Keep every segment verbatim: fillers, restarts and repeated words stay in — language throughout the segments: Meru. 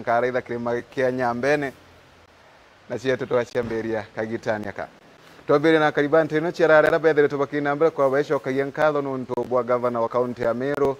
nkaraitha kirima kia Nyambene, na cietu twaciambiria kagitani aka. Twambirie na akari ba nteere ino cia Rarera bethiritwe bakina mbere kwa baecokagia nkatho nontu bwa gavana wa kaunti ya Meru,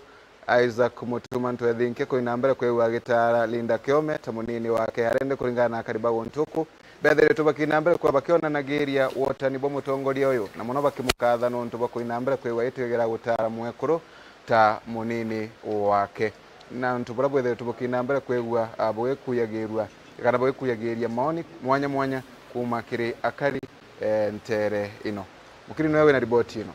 Isaac Mutuma Ntwethingia, kuina mbere kwigua agitaara Linda Kiome ta munini wake. Arende kuringana na akari ba guntu uku, bethiritwe bakina mbere kwa bakionanagiria wotani bwa mutongoria uyu, na mono bakimukatha nontu bwa kuina mbere kwigua itigira gutaara mwekuru ta munini wake. Na antu baria bwithiritwe bukina mbere kwigua, ah, bugikuyagirua kana bugikuyagiria maoni mwanya mwanya kuuma kiri akari, eh, nteere ino. Mukiri niwe wina riboti ino.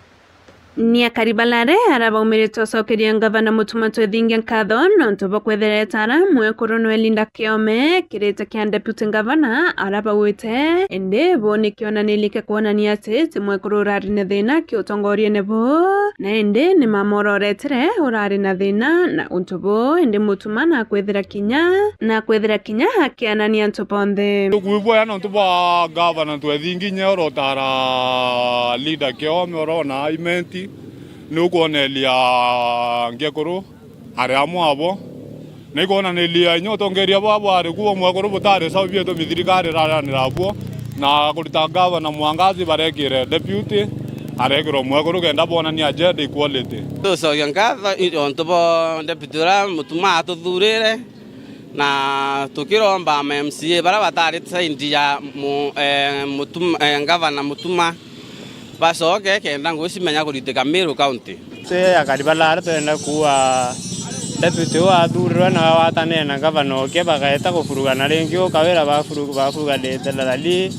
Ni akari ba Rarera aria baumirite ucokeria ngavana Mutuma Ntwethingia nkatho nontu bwa kwethira etaara mwekuru nwe Linda Kiome, kirite kia deputy ngavana aria baugite, indi bo ni kionanirie kia kwonania ati ti mwekuru urari na thina kiutongoriene bo, na indi ni mama uria uretire urari na thina na untu bo, indi Mutuma nakwithira kinya, nakwithira kinya akianania antu bonthe. Tukwibwaya nontu bwa gavana Ntwethingia inya urotara Linda Kiome urona imenti, ni ukwoneria ngekuru ari amwe abo. Na ikwonaniria inya utongeria bwa bwari kuo mwekuru butari sawa bietu mithirikari iraranira buo, na kurita gavana Mwangazi barekire deputy, arekirwa mwekuru kenda bonania gender equality. Tucokia nkatho i-, ontu bo deputy uria Mutuma atuthurire, na tukiromba ma M C A baria batari side ya mu-, eh, Mutuma, eh, gavana Mutuma, bacoke kenda ngui cimenya kuritika Meru County. Twi akari ba Rarera twenda kuuga deputy uu athurirwe na watanire na gavana uke, bagaeta kufurugana ringi, uu Kawira bafuru-, bafuruganite na Rali,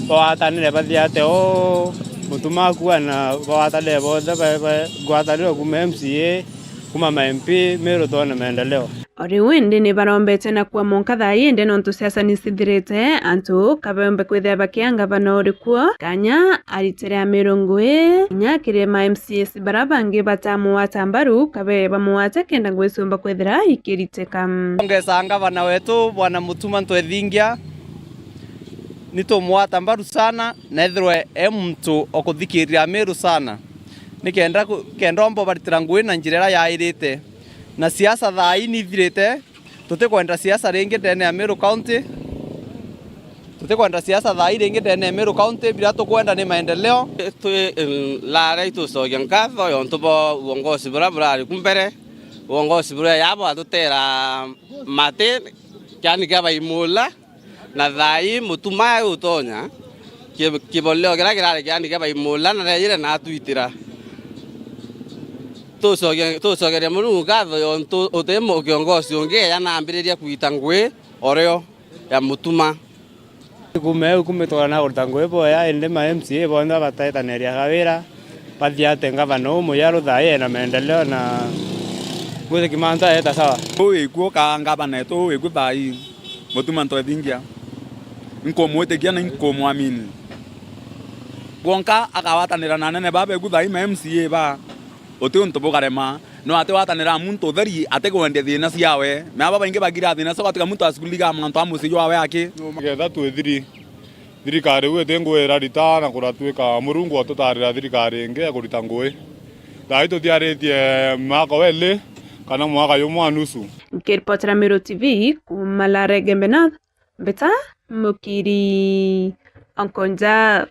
bawatanire bathii atia uu, Mutuma akua na bawatanire bonthe ba-, ba-, ngwataniro kuuma M C A, kuuma ma M P, Meru twone maendeleo. O riu indi ni barombete na kuamwa nkatha indi nontu siasa ni cithirite, antu kabembe kwithira bakia ngavana uri kuo kanya aritire Amiru ngui, kinya kiri ma M C As baria bangi batamugwata mbaru kabe bamugwate kenda ngui ciumba kwithira ikiritika. Ongeza ngavana wetu Bwana Mutuma Ntwethingia, ni tumugwata mbaru sana, na ethirwe e muntu o kuthikiria Amiru sana, ni kenda ku-, kenda omba baritira ngui na njira iria yairite. Na siasa thaa ii ni ithirite, tutikwenda siasa ringi ndene ya Meru County. Tutikwenda siasa thaa ii ringi ndene ya Meru County, biria tukwenda ni maendeleo. Twi, mm, Rarera itucokia nkatho yontu bwa uongozi buria burari ku mbere, uongozi buria yabo atutera mati, kiani kia baimula. Na thaa ii Mutuma utonya, ki-, kiboleo kiria kirari kiani kia baimula na rejire na atwitira. Tucoke-, tucokeria Murungu nkatho yontu uti mu-, kiongozi ungi eja na ambiriria kwita ngui o rio ya Mutuma. Kuuma eu kumitwara na kurita ngui boya, indi ma M C A bonthe babatetaniria Kawira. Bathiate ngavana uu muyaru thaa ii ena maendeleo na gwitikia mantu aeta sawa. Uu wikuo ka ngavana etu uu wikuo thaa ii, Mutuma Ntwethingia, inkumwitikia na inkumwamini. Kwonka akawatanira na anene baa beku thaa ii ma M C A baa, uti untu bukarema. No ati watanira muntu utheri atikwendia thiina ciawe. Me aba baingi bagira thiina cia gwatiga muntu acugulika mantu a mucii jwawe aki. Nigetha twithiri. Thirikari iu iti ngui irarita na kuratwika Murungu atutarira thirikari ingi ya kurita ngui. Thaa ii tutiaritie mwaka wa ili kana mwaka jumwe na nusu. Nkiripotera Meru T V kuuma Rarera Igembe North, mbita Mukiri Onkonja.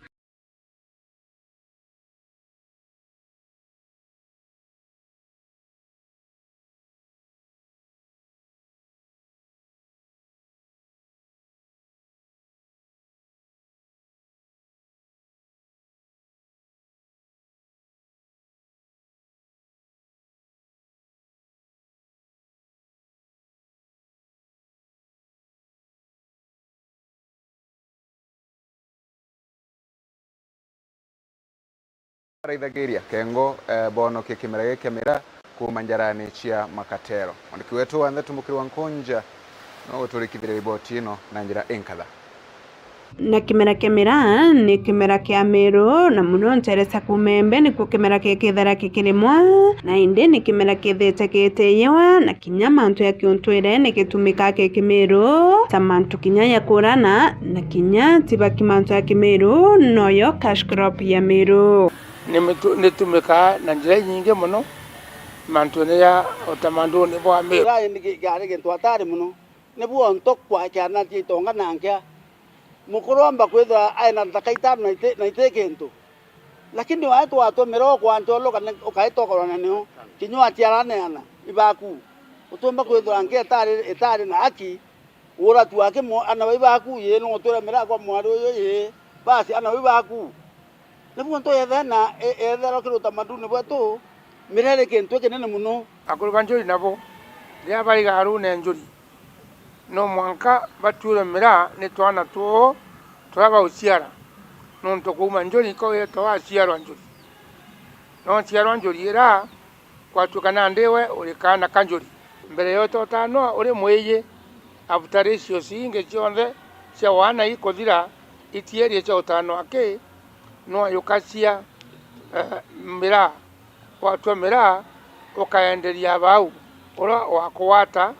Baraithagiria kengo, eh, bonokie kimera giki kia miraa kuuma njarani cia makatero. Mwandiki wetu wa ndeto Mukiri wa Nkunja no guturikithiria riboti ino na njira inkatha. Na kimera kia miraa ni kimera kia Meru, na muno nteere cia kuuma Embe nikuo kimera giki kithera gikirimwa, na indi ni kimera kithete giteewa, na kinya mantu ya kiuntwire ni gitumikaga gi Kimiru, ta mantu kinya ya kurana, na kinya tibaki mantu ya Kimiru, noyo cash crop ya Meru. Ni mitu-, ni tumikaga na njira inyingi mono mantuune ja utamanduni bwa Meru. Kiari ni ki-, kiari gintu hatari mono. Nibu onto kwa kiana kia itonga na nkia. Mukuru amba kwithirwa aina nthaka itano na iti, na iti kintu. Lakini wae twatwa miraa ukwancha ulu kana ukaitokorana nio, kinya waciarane ana ibaku. Utumba kwithirwa nkia itari, itari na haki, uratua aki mwa-, ana ba ibaku, ii, no utwire miraa kwa mwari uyu, ii, basi, ana ba ibaku. Nibu ntu yethena, e-, etherwa kiri utamaduni bwetu, miraa iri kintu kinene mono. Akuru ba njuri nabo, riria bari garune njuri, no mwanka batuure miraa ni twana tuu turia bauciara, nontu kuuma njuri iko itwa waciarwa njuri. No ciarwa njuri iria, kwatuika nandi we uri kaana ka njuri. Mbere ya utotanwa uri mwiji, after ratios ingi cionthe cia wana ikuthira, itierie cia utanwa aki, no yukacia, eh, miraa. Watua miraa, ukaenderia bau, uria wakugwata,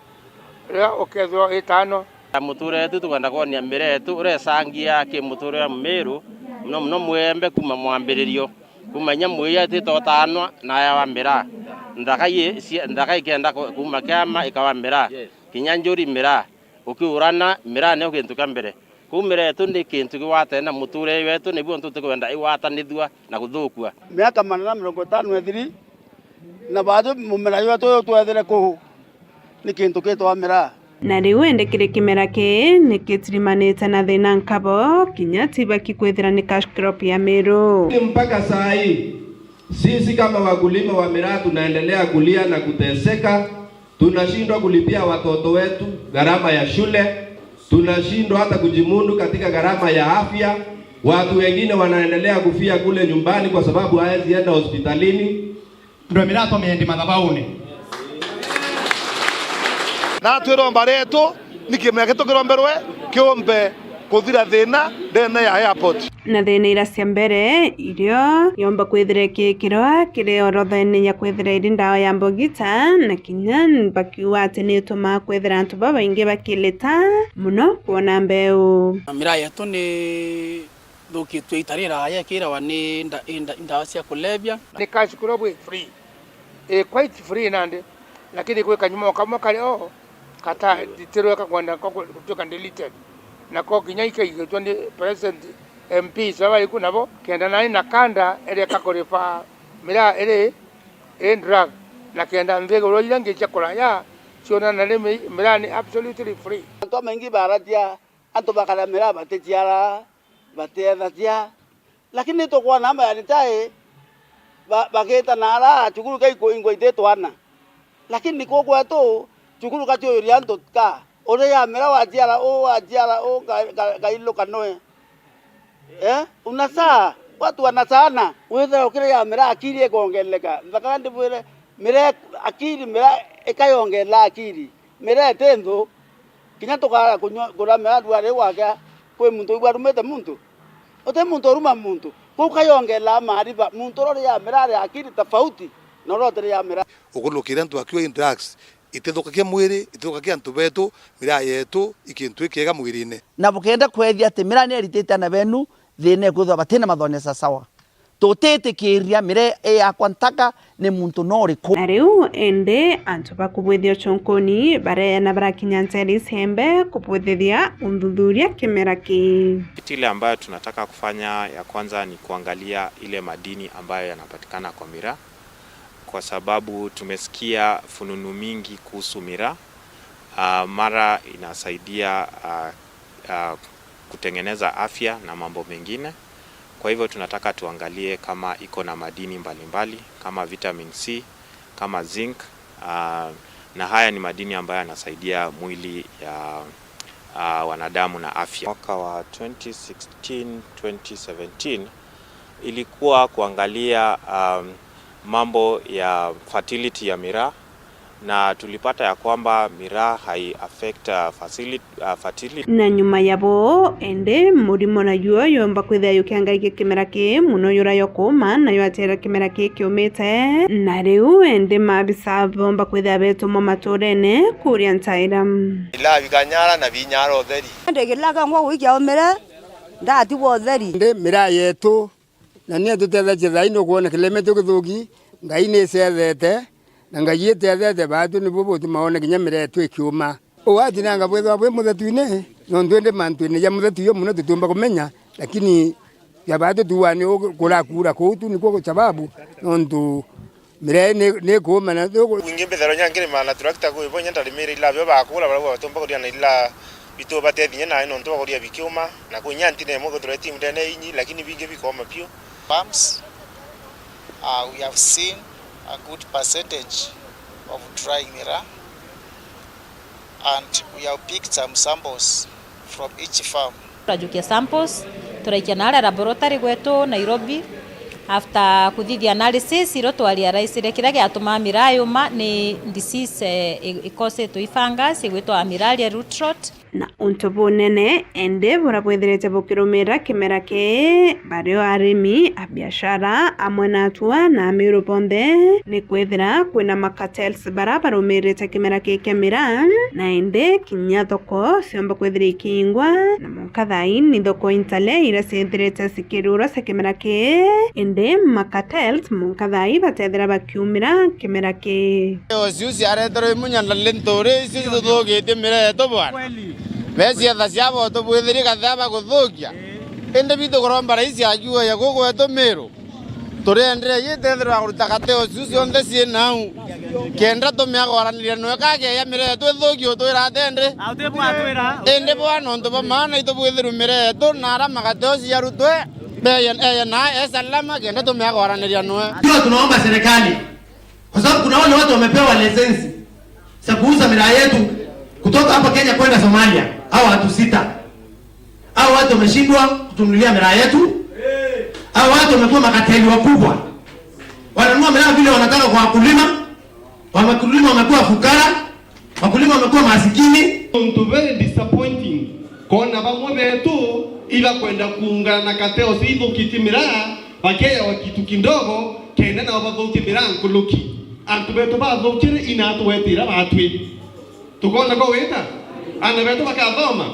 riria ukethirwa witano. Muturire wetu tukwenda kwonia miraa yetu uria icangia ki muturire wa Mumiru, muno muno mwembe kuuma mwambiririo, kuuma inya mwiji atitotanwa na ayawa miraa. Nthaka ii cia, nthaka ikenda ku-, kuuma kiama ikawa miraa, kinya njuri miraa, ukiurana miraa nio kintu kia mbere. Kou miraa yetu ni kintu kigwatene na muturire wetu, nibu ntu tutikwenda igwatanithua na kuthukua. Miaka magana mirongo itano ithiri, na baaju mumera jwetu uyu twethire kuu ni kintu kitwa miraa. Na riu indi kiri kimera kii ni kitirimanite na thina nkabo, kinya tibaki kwithira ni cash crop ya Miru. Mpaka saa hii, sisi kama wakulima wa miraa tunaendelea kulia na kuteseka. Tunashindwa kulipia watoto wetu gharama ya shule, tunashindwa hata kujimudu katika gharama ya afya. Watu wengine wanaendelea kufia kule nyumbani kwa sababu hawezi enda hospitalini. Antu ba miraa tumeendi mathabauni. Na twiromba retu ni kimera kitu kiromberwe kiumbe kuthira thina ndene ya airport. Na thina iria cia mbere irio yomba kwithira ikikirwa kiri orothene ya kwithira iri ndawa ya mbogita, na kinya bakiuga ati ni itumaa kwithira antu babaingi bakilita mono kwona mbeu. Miraa yetu ni thukitue ita riraya ikirawa ni nda-, inda-, ndawa cia kulevya. Ni cash crop i free. I quite free nandi, lakini kwi kanyumo kamwe kari o katatirwe kakwenda ko gutuika deleted. Nako kinya ikaigitwe ni present M Ps baba bari ku nabo, kenda nani na kanda iria kakuriba miraa iri i drug, na kenda nthiguru iria ingi cia kuraya cionana ni mi-, miraa ni absolutely free. Antu bamaingi baratia, antu bakaria miraa baticiara, batiethatia. Lakini tukwona amba yani tai ba-, bagita na ara cukuru kaikwingwa iti twana. Lakini ku kwetu, cukuru katiuria antu ka, uri ya miraa waciara u, waciara u, ka-, ka-, kailuka noe. Eh? Unasaa, watu wanasana. Withira ukiri ya miraa akiri ikongeleka. Nthaka ndibwire, miraa akiri, miraa ikayongela akiri. Miraa iti nthu. Kinya tukara kunywa, kuramira ndwari gwake, kwi muntu wigua arumite muntu? Uti muntu uruma muntu. Kuu kayongelaa maarifa, muntu uria uri ya miraa ari akiri tofauti na uria utiri ya miraa. Ukulukire antu akiwa in drugs, itithukagia mwiri, itithukagia antu betu, miraa yetu i kintu ikiega mwirine. Na bukenda kwethia ati miraa ni eritite ana benu, thina ikwithirwa batina mathone sasawa. Tutitikiria miraa i yakwa ntaka ni muntu no uriku. Na riu indi antu ba kubwithia ucunkuni bareena barakinya nteri ciembe kubwithithia unthuthuria kimera kii. Kitu ile ambayo tunataka kufanya ya kwanza ni kuangalia ile madini ambayo yanapatikana kwa miraa, kwa sababu tumesikia fununu mingi kuhusu miraa. Ah, mara inasaidia, ah, ah, kutengeneza afya na mambo mengine. Kwa hivyo tunataka tuangalie kama iko na madini mbalimbali kama vitamin C, kama zinc, ah, na haya ni madini ambayo yanasaidia mwili ya, ah, wanadamu na afya. Mwaka wa twenty sixteen, twenty seventeen ilikuwa kuangalia, um, mambo ya fertility ya miraa, na tulipata ya kwamba miraa hai affect, uh, facili-, uh, fertility. Na nyuma ya bo, indi murimo najuo yomba kwithira yukiangaikia kimera kii mono, yura yokuuma, nayo atera kimera kii kiumite. Na riu indi maabisa bomba kwithira betumwa maturene kuria ntaira. Ila bikanyara na binyara utheri. Ndi kila kangwa gwikia umire, ndatigwa utheri. Ndi miraa yetu, na ni itutethetie thaai nukwona kileme tu kithuki, Ngai ni icethete, na Ngai itethete baatu nibu butuma wone kinya miraa yetu ikiuma. Uu atinanga bwithwa bwi muthetune, nontu indi mantuine ja muthetu jo muno tutiumba kumenya, lakini ja baa tutuuga ni u-, kurakura kuu tu nikuo sababu, nontu miraa ni, ni kuuma na tuku- Wingi mbithero nya nkirima na tractor kwi bo nya ndarimire ila bio bakura, baria batumba kuria na ila bitu batethia nae nontu bakuria bikiuma, na kwi nya ntina imwe kwithirwa iti ndene inyi, lakini bingi bikoma biu. Farms, uh, we have seen a good percentage of drying miraa, and we have picked some samples from each farm. Turajukia samples, turaikia naria laboratory gwetu Nairobi. After kuthithia analysis, irio twa realize kiria giatumaa miraa yuma ni disease, eh, i-, ikosetwe i fungus igwitwa Armillaria root rot. Na untu bunene indi buria bwithirite bukirumira kimera kii, bario arimi, abiashara, amwe na atua na amiru bonthe, ni kwithira kwina macartels baria barumirite kimera kii kia miraa, na indi kinya thoko ciomba kwithira ikiingwa, na mwanka thaa ii ni thoko intale iria ciithirite cikirurwa cia kimera kii, indi macartels mwanka thaa ii batethira bakiumira kimera kii. Iciu ciareterwe imunya na linturi, icio cituthukitie miraa yetu bwana. Becietha ciabo tubwithirie kathea baguthukia. Indi bitu kuromba raisi ajuoya guku wetu Miru. Turiendere yitethirwa kuruta kateo ciu cionthe cii nau. Kenda tumiagoraniria nwe kageya miraa yetu ithuki utwira atende. Indi bwana untu bwa maana itubwithirwe miraa yetu na ara magateo ciarutwe. Beye, eye na e salama kenda tumiagoraniria nwe. Ndio tunaomba serikali. Kwa sababu kuna wale watu wamepewa license za kuuza miraa yetu kutoka hapa Kenya kwenda Somalia. Hao watu sita. Hao watu wameshindwa kutununulia miraa yetu. Hao watu wamekuwa makateli wakubwa. Wananunua miraa vile wanataka kwa wakulima. Wakulima wamekuwa fukara. Wakulima wamekuwa masikini. Untu very disappointing. Kona bamwe betu ibakwenda kuungana na kateo cia ithukitie miraa, bakeewa kitu kidogo, kenda nao bathukie miraa nkuruki. Antu betu bathukire ina twetira batwi. Tukona ko wita? Ana betu bakathoma?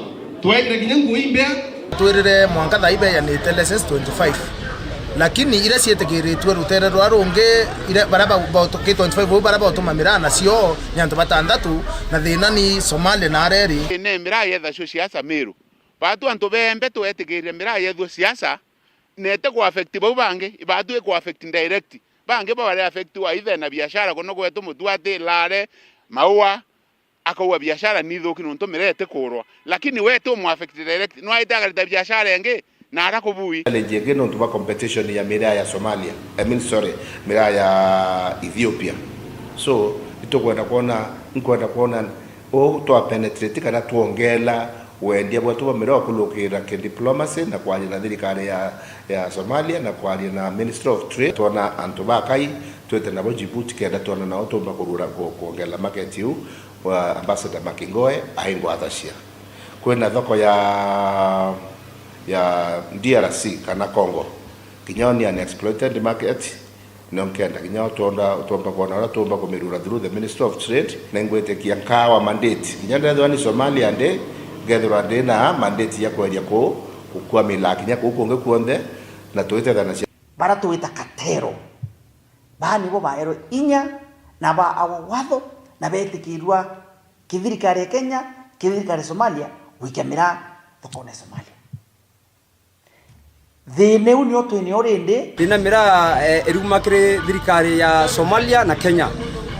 Twekire kinya nguo imbea? Twirire mwanka thaa ibeyanite license twenty-five. Lakini iria cietikiritue rutere rwa rungi, iria, baria ba, ba, ki twenty-five bau baria bautuma miraa nacio ni antu batandatu, na thina ni Somalia na Areri. Ni miraa yetha cio siasa Miru. Batu antu bembe twetikirire miraa yethua siasa, na ete ku affect bau bangi, batu iku affect direct. Bangi bari affect wa ithe na biashara, kuno gwetu Mutwati, Lare, Maua, akaua biashara ni ithuki nontu miraa itikurwa. Lakini we ti umu affect direct. Nwaite akarita biashara ingi na ara kubui. Challenge ingi nontu bwa competition ya miraa ya Somalia. I mean, sorry, miraa ya Ethiopia. So, itukwenda kwona, nkwenda kwona u twa penetrate kana twongela wendia bwetu bwa miraa ukulukira ki diplomacy na kwaria na thirikari ya, ya Somalia na kwaria na Ministry of Trade. Twona antu bakai, twite nabo Djibouti kenda twona nao tumba kurura ku-, kwongela market iu. Wa Ambassador Makingoe aingwathacia. Kwina thoko ya, ya D R C kana Congo. Kinya ni unexploited market, no nkenda kinya twonda, twomba kwona uria twomba kumirura through the Ministry of Trade, na ingwitikia nkawa mandate. Kinya ndethirwa ni Somalia ndi, ngethirwa ndi na mandate ya kweria ku, kukwamila kinya kuu kungi kuonthe, na twitethanacia. Bara twita katero. Baa nibo baerwe inya na baawa watho na beetikirua ki thirikari ya Kenya, ki thirikari ya Somalia gwikia miraa thokone ya Somalia. Thiina iu nio twinio rindi. Thina miraa, eh, iriuma kiri thirikari ya Somalia na Kenya.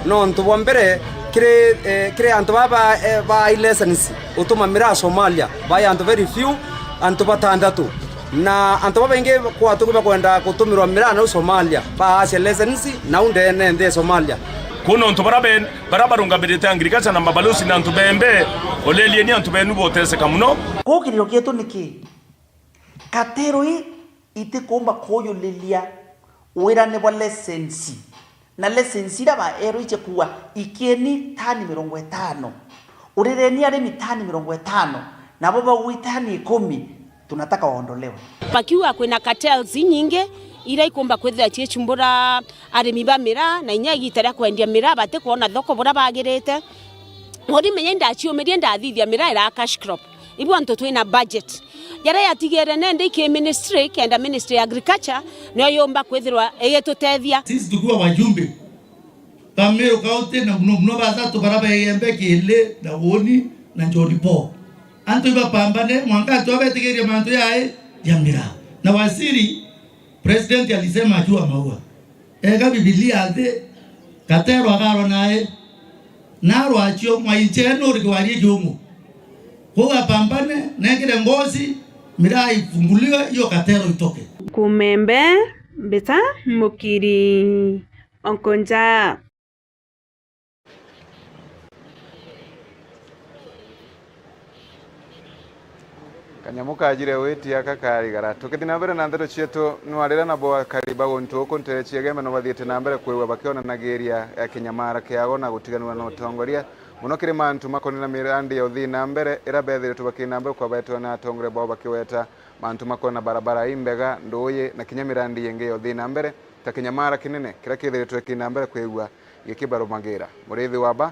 Nontu bwa mbere, kiri, eh, kiri antu baba, eh, ba license utuma miraa Somalia, bai antu very few, antu batandatu. Na antu babaingi kwatuki bakwenda gutumirwa miraa nau Somalia, baacia license nau ndene nthi ya Somalia. Kwina antu bara ben-, bara barungamirite agriculture na mabalosi na antu bembe, olelieni antu benu boteseka muno. Kuu kiriro kietu ni ki? Katero ii itikuumba kuuyuriria wirane bwa license. Na license iria baerwe icie kuuga, ikieni tani mirongo itano, urireni arimi tani mirongo itano, nabo baui tani ikumi, tunataka waondolewe. Bakiuga kwina cartels inyingi iria ikumba kwithira ciichumbura arimi ba miraa, na inya igita ria kwendia miraa batikwona thoko buria bagirite. Uri menya indaciumirie ndathithia miraa iraa cash crop. Ibu antu twina budget. Jaria yatigere nende iki ministry, kenda ministry ya agriculture, niyo yumba kwithirwa igitutethia. Sisi tukiwa wajumbe ba Meru County, na muno muno basatu bara ba Igembe, Kiili na Uuni, na John Paul. Antu ibapambane, mwanka antu abetikirie mantu yae ja miraa. Na waziri, president alisema ajua maua. Ega Bibilia athi, Katero akarwa nae, narwa achio mwainche nuri kiwarie kiumu. Kwou apambane, nekire ngozi, miraa ifunguliwe, iyo Katero itoke. Kumembe, Mbita Mukiri, Onkonja. Kanyamu kajire witi aka karigara. Tukithi na mbere na ndeto cietu, nwarira nabo akari ba guntu guku ntere cia Igembe no bathiite na mbere kwigua bakionanagiria, eh, kinyamara kiao na gutiganirwa na utongoria, mono kiri mantu makonire na mirandi ya uthii na mbere, ira bethiritwe bakii na mbere kwabaetwa na atongoria bao bakiweta mantu makonire na barabara imbega, nduuyi na kinya mirandi ingi ya uthii na mbere, ta kinyamara kinene kiria kithiritwe kii na mbere kwigua gikibarumagira. Muriithi wa ba,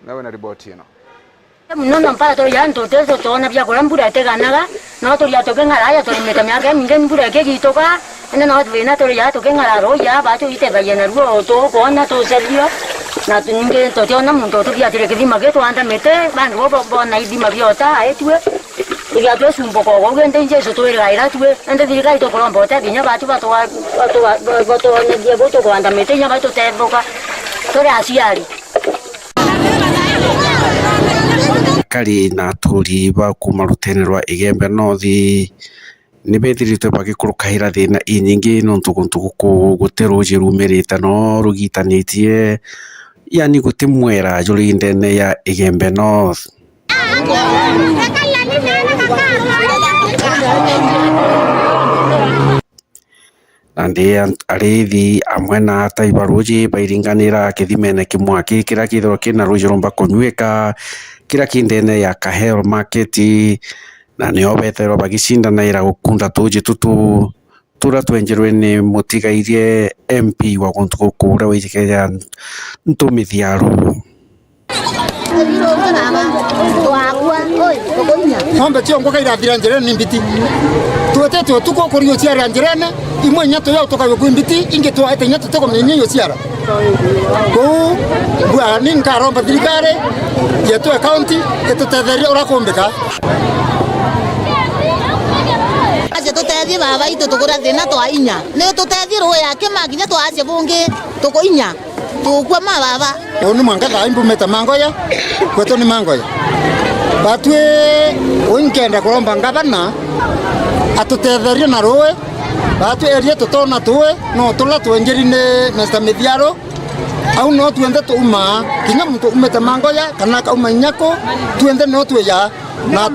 nawe na riboti ino. Muno no mpara turi ja antu tuti tutoona bia kuria mbura itiganaga, no turi ja tuking'ara aja turimite miaka imingi mbura ikigituka, indi no thina turi ja tuking'ara ruuji aa batu itethagia naruo tukwona tucerio, na tu-, ningi tutiona muntu utubiatire kithima gi twanda miti, bangi bo bo-, bona ithima biota aitue, turia twicumbuka ugwe indi Jesu twirigaira tue, indi thirikari tukuromba utethia kinya batu batwa-, batwa-, batwonerie bu tukwanda miti inya batutethuka turi aciari. Akari na aturi ba kuuma rutene rwa Igembe North ni bethiritwe bagikurukaira thina inyingi nontu guntu guku guti ruuji rumirite no rugitanitie, yani guti mwera juri ndene ya Igembe North. Nandi an-, ariithi amwe na atai ba ruuji bairinganira kithimene kimwe aki kiria kithirwa kina ruuji rumba kunyuika, kiria ki ndene ya Kahero Market, na nio bethairwa bagicindanaira gukunda tuuji tutu turia twenjerwe ni mutigairie M P wa guntu guku uria wijikagirira Ntumithiaru. Ng'ombe ciongo kairathira njirene ni mbiti. Twitite utuku kuri uciara njirene, imwe inya tuya utuka yuku mbiti, ingi twaete inya tutikumenya iyo ciara. Kuu, mbua ni nkaromba thirikari yetu ya county itutetherie uria kumbika. Aje tutethie baba itu tukura thina twa inya. Ni tutethie ruuji ya kima kinya twacie bungi tukuinya. Tukua ma baba. Uu ni mwanka thaa ii mbumite Mangoya, kwetu ni Mangoya. Batwi uu inkenda kuromba ngavana atutetherie na ruuji. Batwi eria tutona tuuji, no turia twenjeri ni Mister Mithiaru. Au no tuenthe tuumaa, kinya muntu umite Mangoya, kana akauma Inyaku, tuenthe no twija. Na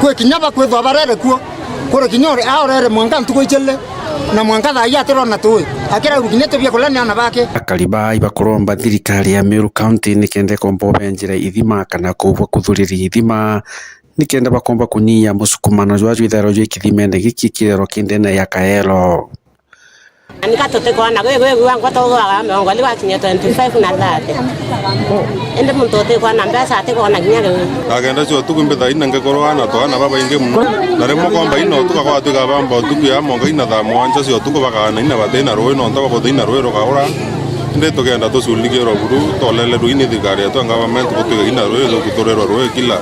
kwi kinya bakwithwa barere kuo, kuri kinya uri aorere mwanka ntuku icili, na mwanka thaa ii atirona tuuji, akiraugu kinya tubia kuria ni aana bake. Akari baa ibakuromba thirikari ya Meru County nikenda ikomba ubenjire ithima kana kuubwa kuthuriria ithima, nikenda bakomba kunyia musukumano jwa jwithairwa jwi kithimene giki kithirwa ki ndene ya Kaelo. Na nika tutikwona gwi, gwi, gwi, angwa tugwaga mirongo iri gwakinya twenty-five na thirty. Indi muntu utikwona mbeca atikwona kinya riu. Thaa kenda cia utuku mbithaa ina ngikorwa na twana babaingi mono. Na rimwe kwamba ina utuku gwatwika bamba utuku ya monga ina thaa mwanja cia utuku bakana ina batina ruuji nontu bakuthina ruuji rukaura. Indi tukenda tuculikirwa buru, tolele ruuji ni thirikari yetu ya government gutwika ina ruuji rukuturerwa ruuji kila.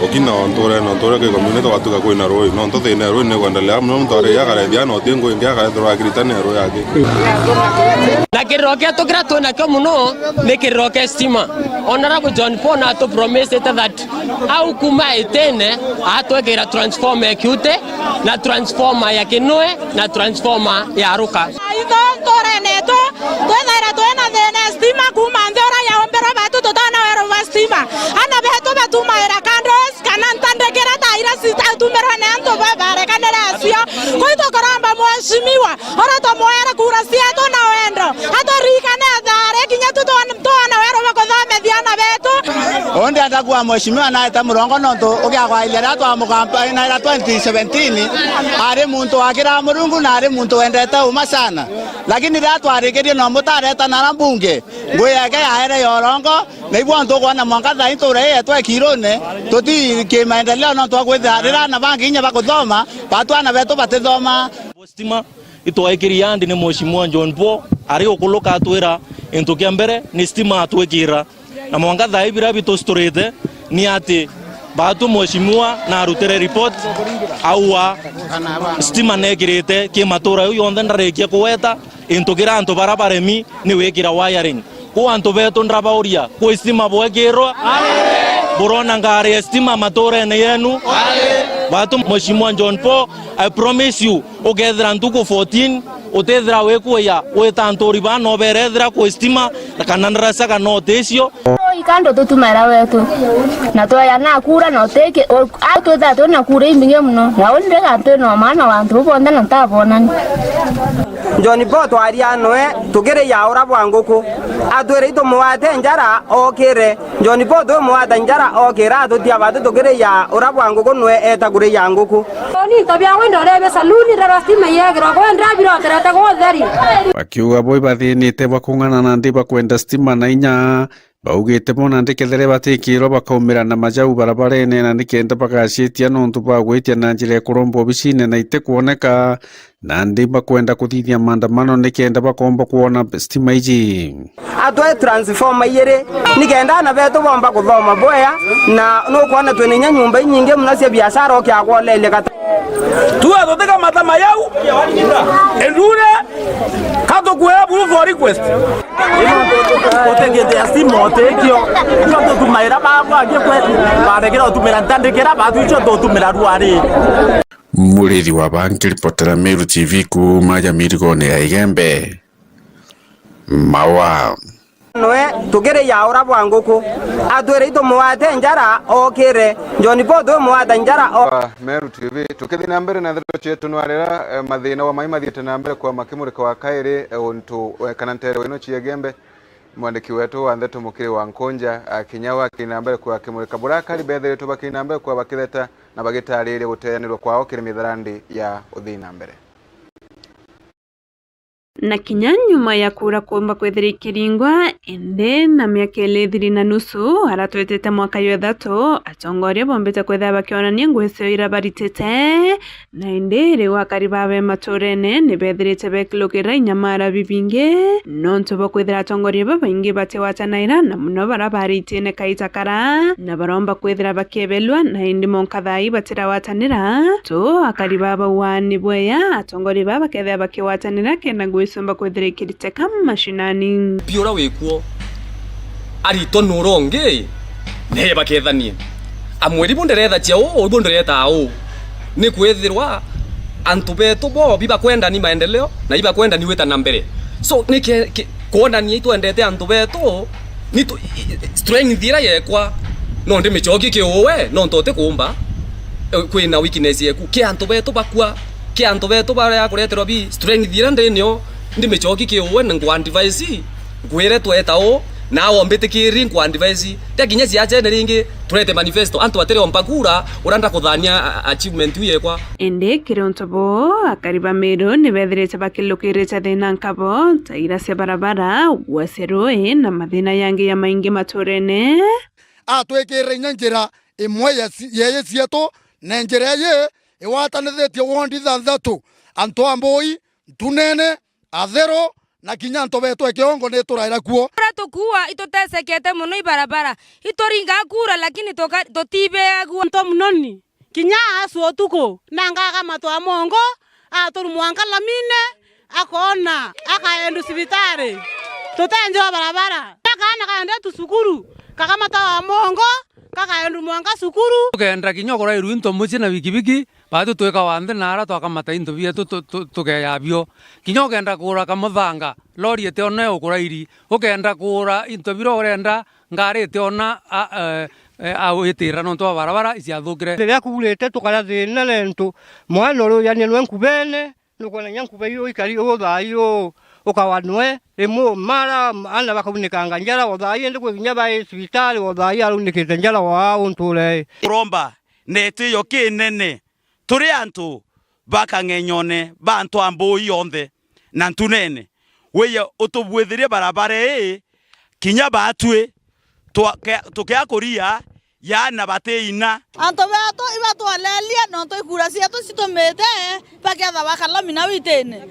Ukina o nturene, o nturene ki community gwatuika kwina ruuji, nontu thina ya ruuji ni kwendelea mono, muntu aria akarethia na uti ngui ingi akarethirwa akiritania ruuji aki. Na kiriro kietu kiria twinakio mono ni kiriro kia stima. Honorable John Paul atu promised that au kuma itene atwikira transformer ya Kiute na transformer ya Kinue na transformer ya Aruka. Itho nturene yetu twithaira twina thina ya stima kuma nthi uria yaumbirwe batu tutona weru bwa stima. Ana betu batumaira candles kana ntandikira ta iria citatumirwe ni antu babarekanire acio. Kwi tukuromba mheshimiwa uria tumwere kura cietu na wendo aturikane athare kinya tu twan-, twone weru bwa kuthomithia ana betu. Undi ndakua mheshimiwa naeta murongo nontu ugiagwairia riria twamukampainaira twenty seventeen, ari muntu wakiraa Murungu na ari muntu wendete uma sana. Lakini riria twarikirie no mutareta nara mbunge, ngui yake yaere ya urongo, na ibu antu ukwona mwanka thaa ii ntura ii yetwa ikirune, tuti kimaendeleo nontu wa kwithira riria ana bangi inya bakuthoma, batu ana betu batithoma. Stima itwaikirie andi ni Mheshimiwa John Paul, ari ukuluka atwira into kia mbere ni stima atwikira. Na mwanka thaa ii biria bitusturite, Ni ati batu mheshimiwa na arutire report, aua stima nekirite ki matura jau yonthe ndarikia kuweta, into kira antu bara baremi ni wikira wiring. Ku antu betu ndrabauria, kwi stima bwekirwa? Burona ngari ya stima maturene yenu? Batu mheshimiwa John Paul, I promise you, ukethira ntuku fourteen, utithira wikuya, wita nturi baa noberethira kwi stima, kana ndarasa kana uticio. Ikando tutumaira wetu. Na twaya na kura na utiki, au twitha twina kura imbingi muno. Na undi gantu no maana wantu bonthe na tabonani. John Paul twaria noe, tukiriya ura bwa nguku. Atwire itumwate njara okire. John Paul twimwata njara okira, atutia batu tukiriya ura bwa nguku nwe eta kuriya nguku. Ni into bia wenda urebia saluni, ndara stima yegirwa kwenda biroterete gutheri. Bakiuga bo ibathinite bakung'ana nandi bakwenda stima na inya, baugite bo nandi kethire batikirwa bakaumira na majau barabarene na nikenda bagacitia nontu bagwitia na njira ya kuromba obicine na itikwoneka, nandi bakwenda kuthithia maandamano nikenda bakomba kwona stima iji. Atwe transformer iyiri, nikenda ana betu bomba kuthoma bwea, na nukwona twina inya nyumba inyingi muno cia biashara ukiagwoleria gata. Tuwe tutikamata mayau, endure, katukwira buru for request. Utikithia stima utikio, ikio tutumaira bagwa, ngikwe, barekera utumira ntandikira, batu icio tutumira ruari. Murithi wa Banki, ripotera Meru T V kuuma Jamirigone ya Igembe. Mawa. Noe, tukiriya ura bwa nguku. Atwire itumwate njara okire. John Paul twimwata njara o- Wa Meru T V, tukithi na mbere na ndeto cietu nwarira, eh, mathina wa mai mathiite na mbere kwa makimurika wa kairi, eh, untu, eh, kana ntere wino cia Igembe. Mwandiki wetu wa ndeto Mukiri wa Nkunja, akinya we akithi na mbere kwa akimurika buria akari bethiritwe bakithi na mbere kwa bakitheta na bagitariria guteanirwa kwao kiri mitharandi ya uthii na mbere. Na kinya nyuma ya kura kuumba kwithira ikiringwa, indi na miaka iri ithiri na nusu, aria twitite mwaka jwa ithatu, atongoria bombite kwithira bakionania ngugi ciao iria baritite, na indi riu akari babe maturene ni bethirite bekilukira inyamara bibingi, nontu bwa kwithira atongoria babaingi batigwatanaira, na muno baria bari itiene kaita kara, na baromba kwithira bakiebelua, na indi monka thaa ii batirawatana. Nira tu akari baba waani bweya, atongoria baba bakethira bakigwatanira kenda ngugi ciumba kwithira ikiriteka mashinani. Pi ura wikuo, aritwa nura ungi, nee bakethanie. Amweri bu nderetha cia uu, uu bu nderetaa uu. Ni kwithirwa antu betu bo bibakwendani maendeleo, na ibakwendani wita na mbere. So, ni ke-, ke-, kwonania itwendete antu betu, ni tu-, strength iria yekwa, no ndimicoki ki uwe, nontu utikuumba, eh, kwina weakness yeku. Ki antu betu bakua, ki antu betu baria kureterwa bi strength iria ndinio, ndimicoki ki uwe, na ngwa advice, ngwire tweta uu, na wombitikiri ngwa advice. Tia kinya ciachene ringi, turete manifesto, antu batiriomba kura, uria ndakuthania a-, achievement iu yekwa. Indi kiri untu buu, akari ba Meru ni bethirite bakilukirite thina nkabo, ta ira cia barabara, gua cia rui, na mathina yangi ya maingi maturene. Atwikirire inya njira imwe ya ci-, yeeyi cietu, na njira iyi igwatanithitie wondi ithantatu, antu a Mbui, Ntunene, Atheru, na kinya antu betu e Kiongo ni turaira kuo. Uria tukuua itutesekete mono ibarabara. Ituringa kura, lakini tuka-, tutibeagua. Nto mono ni. Kinya asu utuku, na ngagamatwa mongo, aturumwa nkalamine, akoona, akaendu cibitari. Tutenjwa barabara. Akaana kaendetu cukuru, kagamatwa mongo, kakaendu mwanka cukuru. Ukenda kinya ukurairwa into mucii na bikibiki, Baatu twikawa nthi na ara twakamata into bietu tu-, tu-, tukeya bio. Kinya ukenda kugura kamuthanga, lori itiona iukurairi. Ukenda kugura into biria urenda, ngari itiona a, e, e, a witira nontu bwa barabara iciathukire. Riria kuurite tukaria thina nentu mwana uria ujania nwe nkubene, nukwona nya nkuba iu ikari uu thaa ii uu ukawa nwe, rimwe umara, ana bakaunikanga njara o thaa ii, indi kwi kinya bai cibitari o thaa ii araunikite njara waa unture. Uromba na itio kinene turi antu ba kang'enyone ba antu a Mbui yonthe na Ntunene, wiye utubuithirie barabara ii kinya baatui twa-, ke-, tukia kuria yaana batiina. Antu beetu ibatwolerie nontu ikura cieetu citumite baketha bakalomi na witine.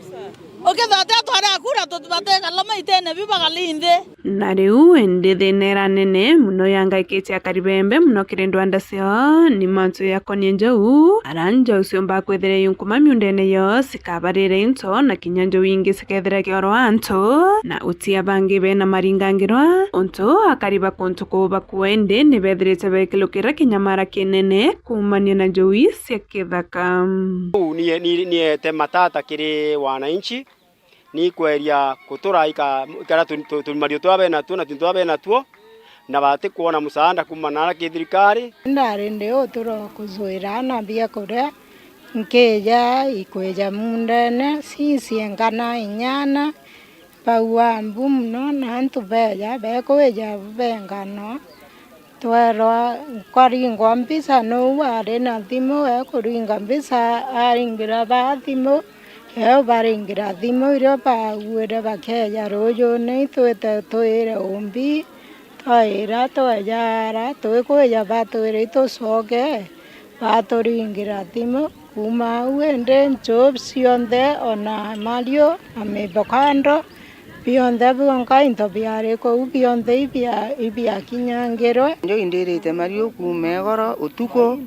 Ukithootia twari akura tubatega loma itene biu bagali nthi. Na riu indi thina iria nene mono yangaikite akari bembe mono kiri ndwanda ciao ni mantu yakonie njou, ara njou ciumbaa kwithira yunkuma miundene yoo cikabarira into, na kinya njou ingi cikethira kioro antu, na utia bangi bena maringangirwa, untu akari ba kuntu kuu bakua indi ni bethirite bekilukira kinyamara kinene kuumania na njou cia kithaka. Uu ni, ni, ni ete matata kiri wananchi, ni kweria kutura ika-, ikara tu-, tu-, tumario twa benatuo na tuntu twa benatuo, na batikwona musaada kuuma nara ki thirikari. Ndari ndi utura kujwira na biakuria, nkija ikwija mundene, ciciengana inyana, baua mbu mono, na antu beja, bekwija bengano. Twerwa, kwaringwa mbica, nuu wari na thimu, ekuringa mbica, aringira ba thimu, eu baringira thimu, irio bauire bakeja rujune, itwite twire umbi, twaira, tweja ara, twikwija batwire itucoke, baturingira thimu. Kuuma au indi, nchuu cionthe, ona mariu, na mivokando, bionthe bionka into biari kuu, bionthe ibia-, ibiakinyangirwe. Njo indirite mariu kuuma igoro, utuku,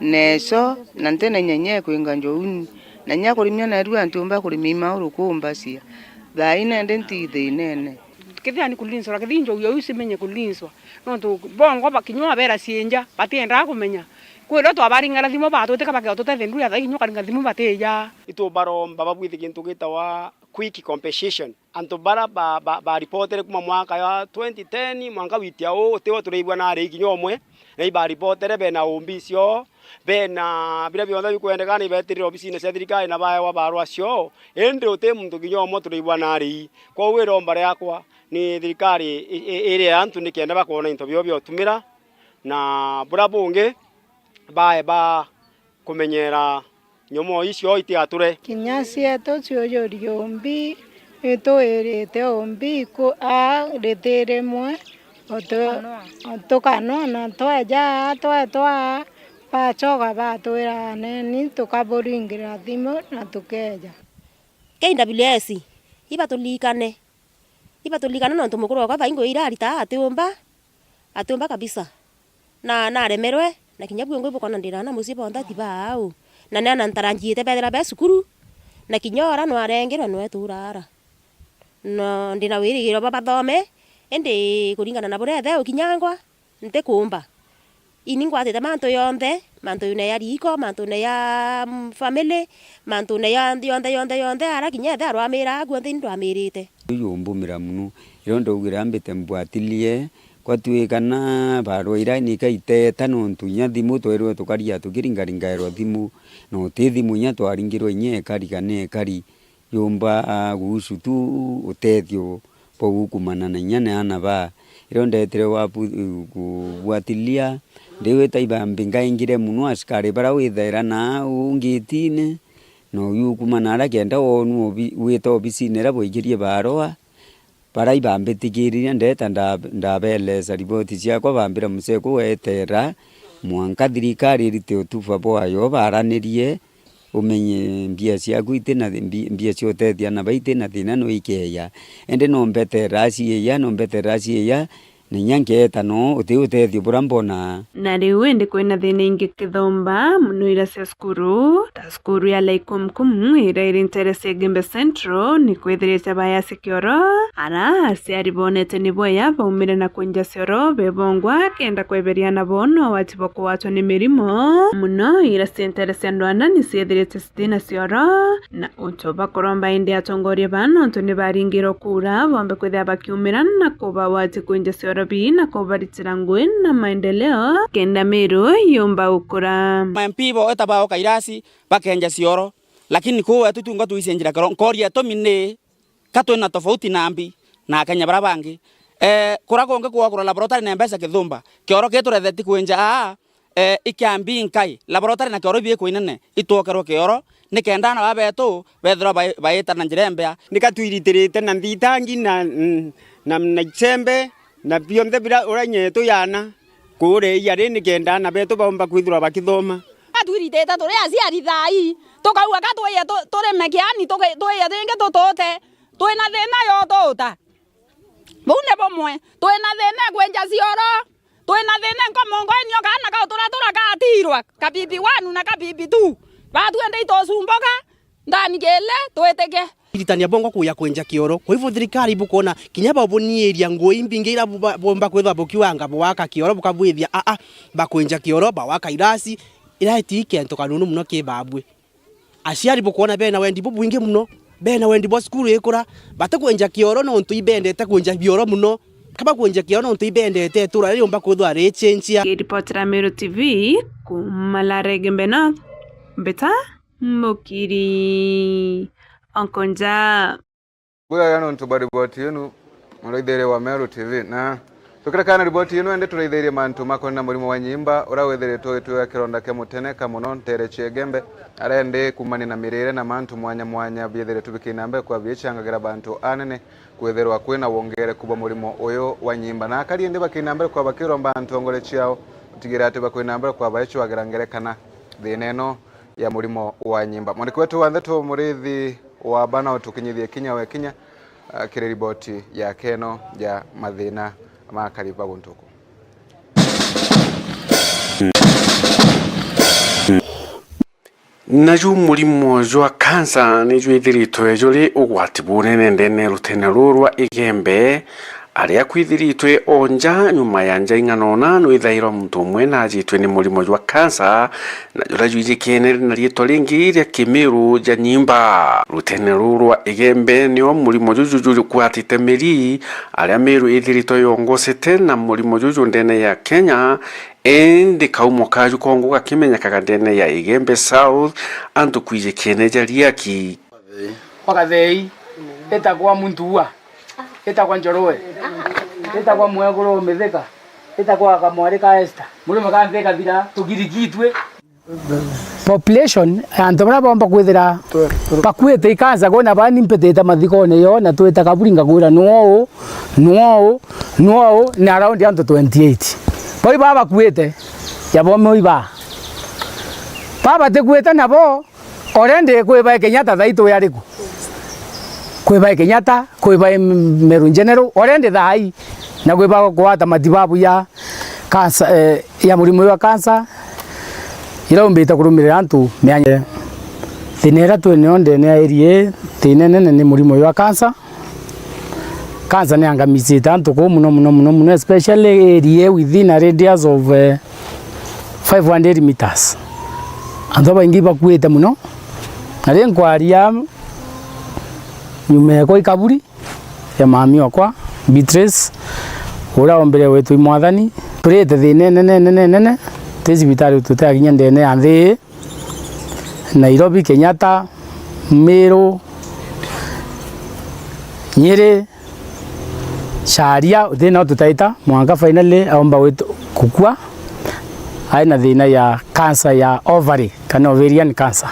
neco, na nti na inya inya ikwinga njouni, na inya kurimia nairua ntiumba kurimia imauru kumbacia. Thaa ii nandi nti thinene. Kethira ni kulinzwa, kethira njou yau cimenye kulinzwa. Nontu bongwa ba-, kinya wabera ciinja, batiendaa kumenya. Kwirwa twabaringara thimu, batwitika bakeotutethia ndura, thaa ii kinya ukaringa thimu batija. Itubaromba babwithe gintu gitawa quick compensation. Antu bara ba, ba, baripotere kuma mwaka ya twenty ten, mwanka gwitia uu, utiwe turaigua nari kinya umwe, na ibaripotere bena umbi cio, bena biria bionthe bikwendekana, ibetirire obisine cia thirikari na baewa barua cio, indi uti muntu kinya umwe turaigua nari. Kwou iromba riakwa ni thirikari i, i, irie antu nikenda bakoona into bio biotumira, na buria bungi bae ba kumenyera nyomoo icio itigature. Kinya cietu ciujuri umbi, itwirite umbi ku-, a riti rimwe, utu-, tukanona tweja aa, twetwa aa, bacoka batwira aneni, tukaburingira thimu na tukeja. K W S, ibatulikane. Ibatulikane nontu mukuru wakwa thaa ii ngugi iria arita atiumba, atiumba kabisa. Na naremerwe, na kinya bwingwa ibukona ndira na mucii bonthe ti baau. Na ni ana ntaranjiite bethira be cukuru, na kinya ora nwarengerwe nwetura ara. No ndina wirigiro bwa bathome, indi kuringana na buria ethe ukinyangwa, ntikumba. Ini ngwatite mantu yonthe, mantune ya riiko, mantune ya, mm, family, mantune ya nthi yonthe, yonthe, yonthe, ara kinya ethe arwamira akuo nthi ni ndwamirite. Uyu umbumira mono, irio ndaugira mbite mbwatilie, kwatuika na barua ira ni ikaiteta, nontu inya thimu twerwe tukaria tukiringaringairwa thimu, na uti thimu inya twaringirwe inya ekari kana ekari. Yumba guhusu tu utethio bwa gukumana na inya na ana baa. Irio ndetire wa bu-, kubwatilia, ndiwita ibambi ngaingire mono askari bara withaira na ungitine, na uyu ukumana ara kenda wonwa obi-, wita obisine ira bwaigirie barua, bara ibambitikiririe ndeta nda-, ndabelesa riboti ciakwa, bambira museku wetera mwanka thirikari irite utuba bwayo baranirie, umenye mbia ciaku iti na thi-, mbi-, mbia cia utethia na ba iti na thina no ikeeja. Indi no mbeterera ciiya, no mbeterera ciiya, na inya nkeeta no uti utethio bura mbona. Na riu indi kwina thina ingi kithomba mono ira cia cukuru, ta cukuru ya Laikumkum ira iri ntere cia Igembe Central, ni kwithirite bayacia kioro, ara aciari bonete ni bwea baumire na kwinja cioro bebongwa kenda kweberia nabo no wati bwa kugwatwa ni mirimo, mono ira cia ntere cia ndwanda ni ciethirite citina cioro, na untu bakuromba indi atongoria baa nontu ni baringirwe kura bombe kwithira bakiumira na kuba wati kwinja cioro bii na kubaritira ngui na maendeleo kenda Meru yumba gukura. M P bo eta bao Kairasi bakenja cioro, lakini kuu wetu tunga tuicenjira kioro. Nkoria itumi ni ka twina tofauti na mbi na Akenya bara bangi. Eh, kura kungi kwakura laboratory na mbeca kithumba. Kioro kii turetheti kwinja aa, eh, ikiambi nkai. Laboratory na kioro ibi ikwinene, itwokerwe kioro, nikenda ana baa betu bethirwa bai-, baita na njira imbea. Nika twiritirite na nthitangi na, na, na icembe, na bionthe bira uria inya yetu yana kuuria iyari, nikenda ana betu baumba kwithirwa bakithoma. Twiritite turi aciari thaa ii, tukauga ka twiye tu-, turime kiani, tuki-, twiye ringi tutute, twina thina yo tuuta. Buu ni bumwe. Twina thina e kwenja cioro. Twina thina e nkomongo inio kaana kau turia turagatirwa, ka P P one na ka P P two. Batwende itusumbuka, ndani kile twitike. Iritania bongo kuya kwenja kioro. Kwa hivyo thirikari ibukwona kinya babuniiria nguo imbingi iria bu-, ba-, bomba kwithwa bukiwanga bwaka kioro bukabwithia, a, a, bakwenja kioro, bawaka irasi, ira iti kento kanunu muno ki babwe. Aciari bukwona bena wendi bubwingi muno, bena wendi bwa cukuru ikura, batikwenja kioro nontu ibendete kwenja bioro muno. Kaba kwenja kioro nontu ibendete itura ririumba kwithwa richenjia. Ngiripotera Meru T V, kuma Laregembe North, Mbita Mukiri. Onkonja. Bwega nontu bwa riboti yenu, muraithiria wa Meru T V. Na tukirekana na riboti yenu, ende turaithirie mantu makonana na murimo wa nyimba, uria withiritwe ugitwika kironda kia muteneka muno ntere cia Igembe, aria indi kumania na mirire na mantu mwanya mwanya biithiritwe bikina mbere kwa biichangagira bantu anene kwithirwa kwina wongereku bwa murimo uyu wa nyimba. Na akari indi bakina mbere kwa bakiromba antu ngore ciao, gutigira ati bakwina mbere kwa baicwagira ngerekana thina ino ya murimo wa nyimba. Mwandiki wetu wa ndeto Murithi wa Bana utukinyithie kinya we kinya, ah, kiri riboti yake ino ya mathina ma akari ba guntu uku. Naju murimo jwa kansa ni jwithiritwe juri ugwati bunene ndene rutene ruru rwa Igembe, aria kwithiritwe o nja nyuma ya nja ing'anona nwithairwa muntu umwe najitwe ni murimo jwa kansa, na juria jwijikene na riitwa ringi ria Kimiru ja nyimba. Rutene ruru rwa Igembe nio murimo juju jukwatite miri, aria Miru ithiritwe yongosete na murimo juju ndene ya Kenya, indi kaumo kaju kongo gakimenyekaga ndene ya Igembe South, antu kwijikene ja riaki. Kwa Gathei, itagwa Muntua, itagwa Njoroe, itagwa Mweguru Mithika, itagwa Kamwari ka Esther. Murimo ka nthi ikathira, tugirigitwe. Population, antu baria bomba kwithira bakuite ikansa, kwona bani mpitite mathikone yo, na twita kaburi ngakwira, nuu, nuu, nuu, ni around antu twenty-eight. Bau baa bakuite, ya bomo iba. Baa batikuite nabo, already kwibae Kenyatta thaa ii twi ariku? Kwibae Kenyatta, kwibae Meru in general, already thaa ii, na kwibae kugwata matibabu ya kansa, eh, ya murimo jwa kansa, ira umbite kurumirira antu mianya. Thina iria twi nayo ndene ya area ii, thina inene ni murimo jwa kansa. Kansa ni angamicite antu kuu muno, muno, muno, muno, especially area within a radius of, eh, five hundred meters. Antu babaingi bakuite muno. Na ri nkwaria nyuma ekwa i kaburi ya mami okwa, Beatrice, uria ombire gwitwa i Mwathani. Turite thina inene, nene, nene, ti cibitari tutiakinya ndene ya nthi ii. Nairobi, Kenyatta, Meru, Nyeri, Sharia, thina ututaita, mwanka finally aomba gwitu-, kukua, ai na thina ya cancer ya ovary, kana ovarian cancer.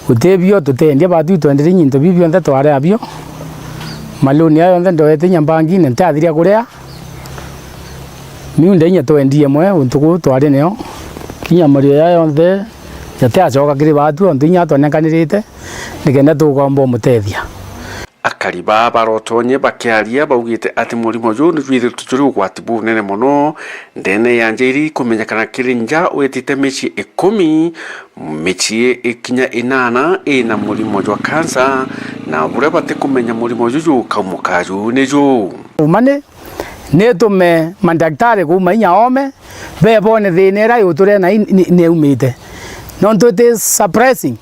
Gutibio tutendia, batu itwenderie into biu bionthe twari abio. Maloni ayo yonthe ndoete inya mbangine, ntiathiria kuria. Miunda inya twendie imwe untu kuu twari nio. Kinya mario ya yonthe jatiacoka kiri batu, ontu inya atwanenkanirite, nikenda tukomba umutethia. Akari baa barotonye bakiaria baugite ati murimo juu nijwithiritwe juri ugwati bunene mono ndene ya nja iri ikumenyekana kiri nja witite micii ikumi, micii ikinya inana ina murimo jwa kansa, na buria batikumenya murimo juju kaumo kaju ni juu. Umani nitume mandaktari kuuma inya oome, bebone thina iria yuturia na i-, ni, ni, niumite. Nontu it is surprising.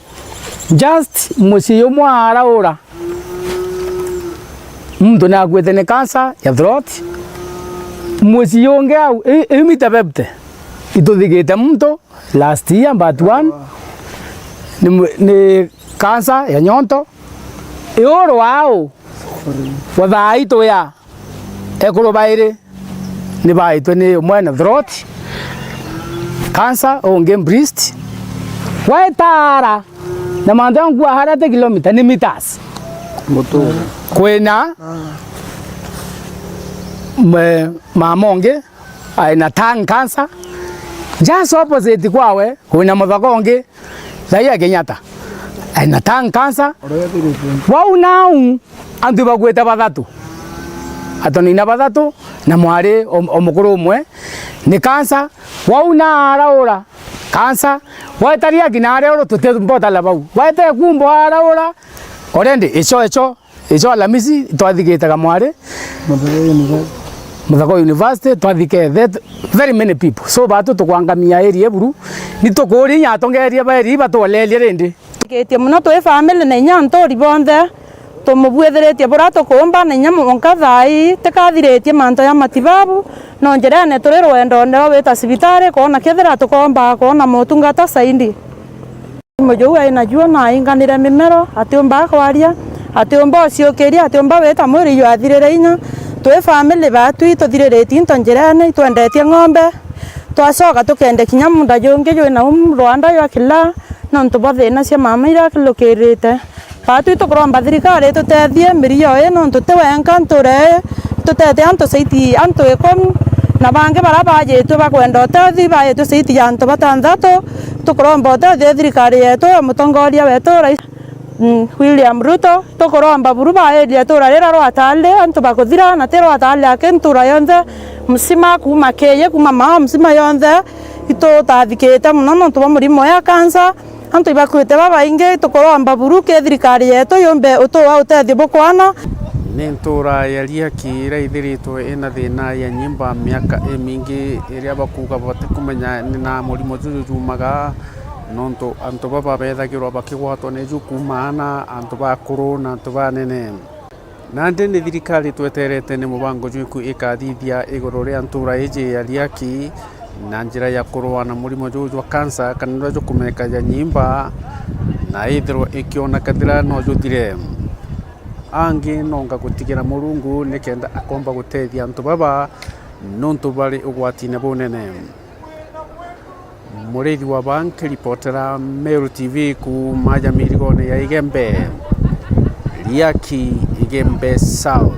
Just mucii umwe araura, muntu nakuite ni cancer ya throat. Mucii ungi au, i-, iumite fifty. Ituthigite muntu last year, but one ni mu-, ni cancer ya nyonto. Iuru wao, wa thaa itu ya ekuru bairi ni baitwe ni umwe na throat cancer, ungi breast. Waetara na mantu ya nkua haria ti kilomita, ni meters. Mutu. Kwina mwe-, mama ungi aina tongue cancer, Just opposite kwawe, kwina muthaka ungi, thaia Kenyatta. Ena tang cancer. Uria withirite. Wau nau, antu ibakuite bathatu. Atonina bathatu, na mwari o, o mukuru umwe, ni cancer. Wau na araura, cancer. Waetaria kina aria uru, tuti mbotala bau. Waete kumbo araura, already, icho, icho, Ijo Alamisi twathikite Kamwari, Muthaka University. Muthaka University, twathike that very many people. So batu tukwangamia area buru, ni tukuria inya atongeria ba area batuolerie rindi. Twathikite muno twi family na inya nturi bonthe, tumubuithiritie bura tukumba na inya mwanka thaa ii tikathiritie mantu ya matibabu, no njirene turi rwendone rwa gwita cibitari kwona kethira tukomba kwona motungata zaidi. Murimo juu ai najuo na ainganire mimero, atiumba kwaria, atiumba uciukiria, atiumba wita mwiri jwathirire inya. Twi family batu ituthiriritie into njirene, itwendetie ng'ombe, twacoka tukende kinya munda jungi jwi nau rwanda jwa Kilaa, nontu bwa thina cia mama iria lukirite. Batu itukuromba thirikari itutethie mirio ii, nontu ti wenka ntura ii, itutete antu saiti antu ikumi, na bangi baria bajitue bakwenda utethi, bajitue saiti ya antu batanthatu. Tukuromba utethio thirikari yetu ya mutongoria wetu Rais, mm, William Ruto. Tukuromba buru baerie itura rira rwatali antu bakuthira, na ti rwatali aki, ntura yonthe msima, kuma Keye, kuma Mao msima yonthe, itutathikite muno nontu bwa murimo ya kansa. Antu ibakuite babaingi, tukuromba buru ki thirikari yetu yumbe utua utethio bukwana. Ni ntura ya Riaki iria ithiritwe ina thina ya nyimba miaka imingi, iria bakuuga batikumenya ni na murimo juju jumaga, nontu antu baba bethagirwa bakigwatwa niju kuuma aana, antu bakuru na antu banene. Nandi ni thirikari tweterete ni mubango jwiku ikathithia iguru ria ntura iji ya Riaki na njira ya kurua na murimo juu jwa kansa kana juria jukumenyeka ja nyimba, na ithirwe ikiona kathira no juthire. Angi nonga gutigira Murungu nikenda akomba gutethia antu baba nontu bari ugwatine bunene. Murithi wa ba nkiripotera Meru T V kuuma ja mirigone ya Igembe, Riaki, Igembe South.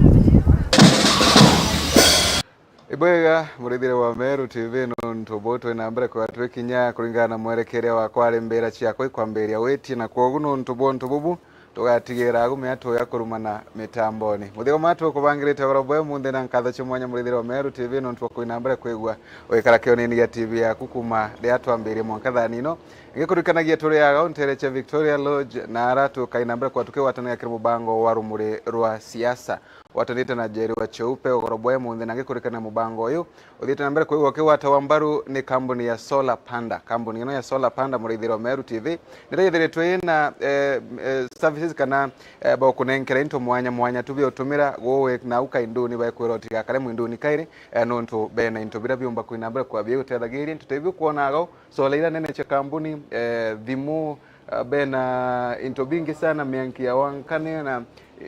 Ibwega murithire wa Meru T V nontu buu twi na mbere kwega twikinya kuringana na mwerekeria wakwa ari mbira ciakwa ikwambiria witie, na kwogu nontu bwa untu bubu, tugatigira agu miatu ya kurumana mitamboni. Muthigo matu ukubangirite ugoro bwe munthi na nkatho cia mwanya murithire wa Meru T V nontu wa kwina mbere kwigua ugikara kionini gia T V yaku kuma ria twambirie mwanka thani ino. Ngikurikanagia turi aga untere cia Victoria Lodge na ara tukaina mbere kwa tukigwatania kiri mubango wa rumuri rwa siasa. Gwatanite na Njeri wa Cheupe ugoro bwe munthi na ngikurikania mubango uyu uthiite na mbere kwigua ukigwatawa mbaru ni kambuni ya Solar Panda. Kambuni ino ya Solar Panda, murithiro Meru T V, niria ithiritwe ina, eh, eh, services kana, eh, bagukunenkera into mwanya mwanya tu bia utumira guwe na uka induni, bakwira utigakare mwinduni kairi, eh, nontu bena into biria biumba kwina mbere kwa bia gutethagiria into tebi kwona agau. Solar ira nene cia kambuni, eh, thimu, eh, bena into bingi sana, mianki ya wankane na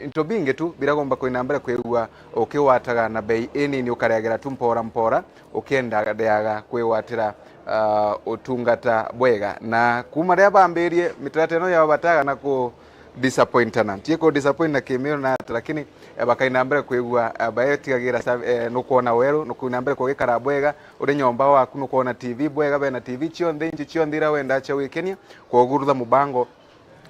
into bingi tu biragomba kwina mbere kwigua ukiwataga na bei inini, ukareagira tu mpora mpora, ukiendeaga kwigwatira, ah, utungata bwega. Na kuma riria bambirie mitaratara ino yao bataga na ku disappointana. Ti ku disappoint na kimiru na ati, lakini, eh, bakaina mbere kwigua, eh, baetigagira sa-, eh, nukwona weru, nukwina mbere kugikara bwega, uri nyomba waku nukwona T V bwega, bena T V cionthe, inji cionthe ira wenda cia gwikenia, kwogu rutha mubango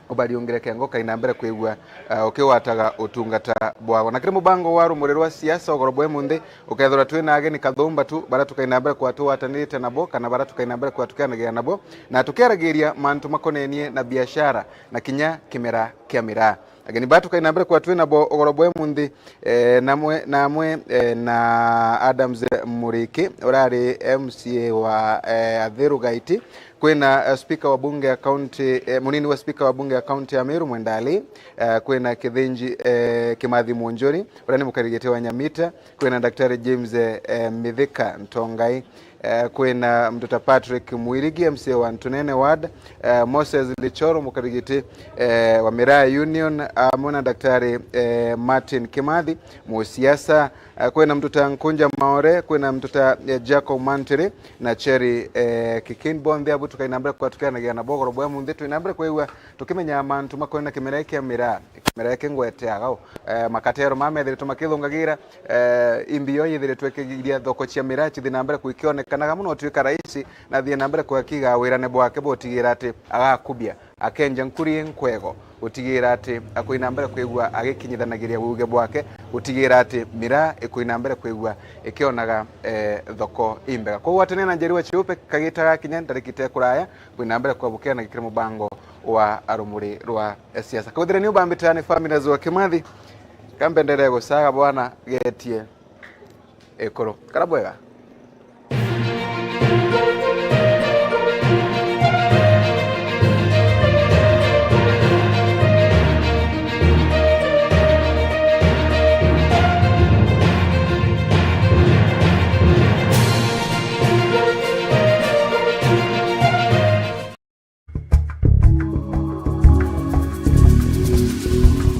ubariungire kengo kaina mbere kwigua, eh, ukiwataga utungata bwago. Na kiri mubango wa rumuri rwa siasa ugoro bwe munthi, ukethirwa twina ageni kathumba tu, bara tukaina mbere kwa tugwatanirite nabo, kana bara tukaina mbere kwa tukianagira nabo, na tukiaragiria mantu makonenie na biashara na kinya kimera kia miraa. Ageni ba tukaina mbere kwa twi nabo ugoro bwe munthi, eh, namwe, namwe, eh, na Adams Muriki, urari M C A wa, eh, Athiru Gaiti, kwina, eh, speaker wa bunge ya county, eh, munini wa speaker wa bunge ya county ya Meru Mwendali, eh, kwina Kithinji, eh, Kimathi Mwonjori, uria ni mukarigiti wa Nyamita, kwina Daktari James, eh, Mithika Ntongai, eh, kwina mtu ta Patrick Mwirigi, M C A wa Ntunene Ward, eh, Moses Lichoro, mukarigiti, eh, wa Miraa Union, amwe na Daktari, eh, Martin Kimathi, musiasa, eh, kwina mtu ta Nkunja Maore, kwina mtu ta, eh, Jacob Mantiri na Cherry, eh, Kikin. Bonthe abu tukaina mbere kwa tukianagia na bogoro bwa munthi, twina mbere kwigua tukimenya mantu makwenda kimera kia miraa, kimera kia ngwete agao, eh, makatero mamethiritwe makithungagira, eh, imbio yithiritwe ikigiria thoko cia miraa cithi na mbere kwikioneka. kana gamu no twika raisi na athie na mbere kugakiga wirane bwake bwa utigira ati agakubia, akenja nkuri nkwego, utigira ati akwina mbere kwigua agikinyithanagiria wuge bwake, utigira ati miraa ikwina mbere kwigua ikionaga, eh, thoko imbega. Koguo atene na Njeri wa Chiupe kagita gakinya ndarikite kuraya, kwina mbere kwa bukiana kiri mubango wa arumuri rwa siasa. Kwithire ni ubambite ani family wa Kimathi, kambendere gucaga bwana getie ikuru. Kara bwega.